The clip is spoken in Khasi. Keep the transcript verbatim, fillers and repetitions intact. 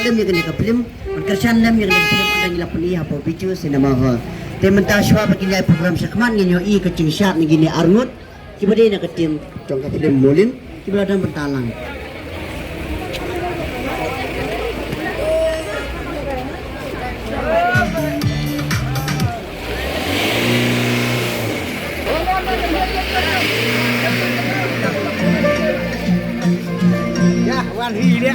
lem ïa kane ka film, ban kyrshan lem ïa kane ka film, ynda ngi la pyni hapoh Bijou Cinema Hall. Te mynta shuwa ba ngin ïa program shakhmat, ngin ïohi ka jingshad na kine arngut kiba dei na ka team jong ka film Molin, kiba la don bynta lang. Ïa, wan hi dia.